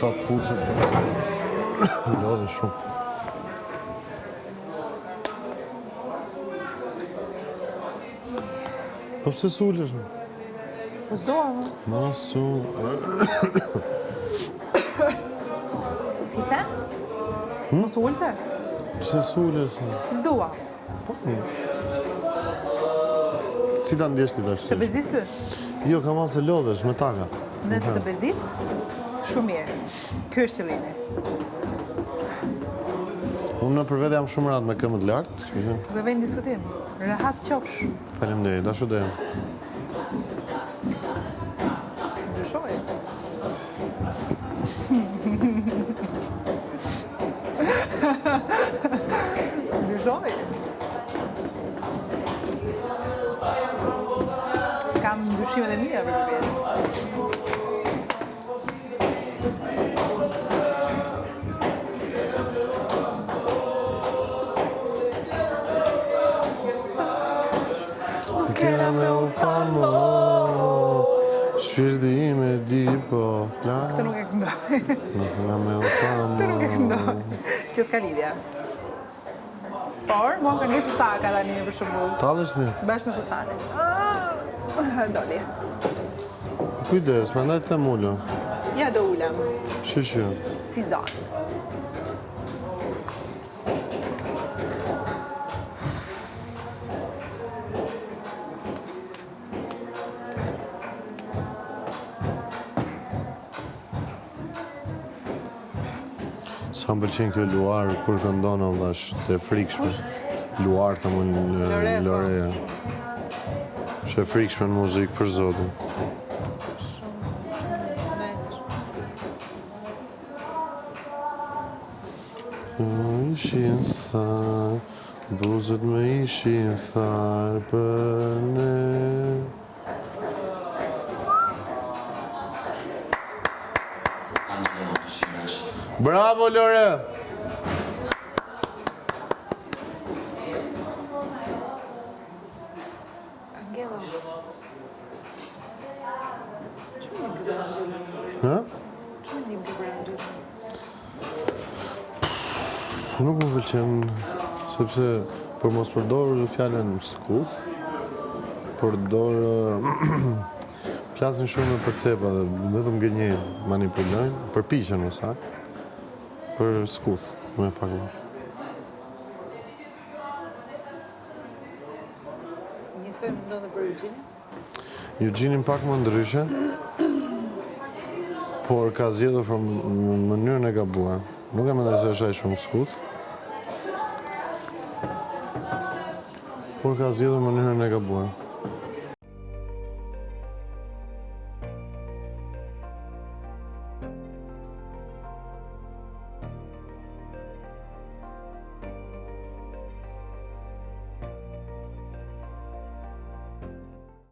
Këto këpucët lodhen shumë. Po pse s'ulesh? Po s'dua, më. Mos u... Si the? Hmm? Mos u ulte? Pse s'ulesh? S'dua. Po, mirë. Si ta ndjesh ti tash? Të bezdis ty? Jo, kam se lodhesh me taka. Nëse të bezdis, shumë mirë. Ky është qëllimi. Unë për vete jam shumë rahat me këmbët lart, kështu që. Nuk e vë në diskutim. Rahat qofsh. Faleminderit, ashtu do jem. Dyshoj. Dyshoj. Kam dyshimet e mia për këtë pjesë. Nuk kena me u pa mo Shpirti im e di po plas Këtë nuk e këndoj Nuk kena me u pa mo Këtë nuk e këndoj Kjo s'ka lidhje Por, mua më kanë ngecur taka tani për shembull. Tallesh ti? Bashkë me fustanin. Ah, doli. Kujdes, prandaj të them ulu. Ja do ulem. Shyqyr. Si zonë. Sa më pëlqen kjo Luar kur këndon o vlla, është e frikshme. Luar them unë Lore, po. Lorea. Është e frikshme në muzikë për zotin. Ishin tharë, buzët më ishin tharë për ne. Bravo Lore! Angelo. Ha? Ç'mendim ke për Angelon? Nuk më pëlqen sepse për mos përdorur fjalën skuth, përdor flasin shumë me përcepa dhe vetëm gënjejnë, manipulojnë, përpiqen më saktë për skuth me pak llaf. Njësoj mendon dhe për Eugjenin? Eugenin pak më ndryshe, por ka zgjedhur për mënyrën e gabuar. Nuk e mendoj se është ai shumë skuth. Por ka zgjedhur mënyrën e gabuar.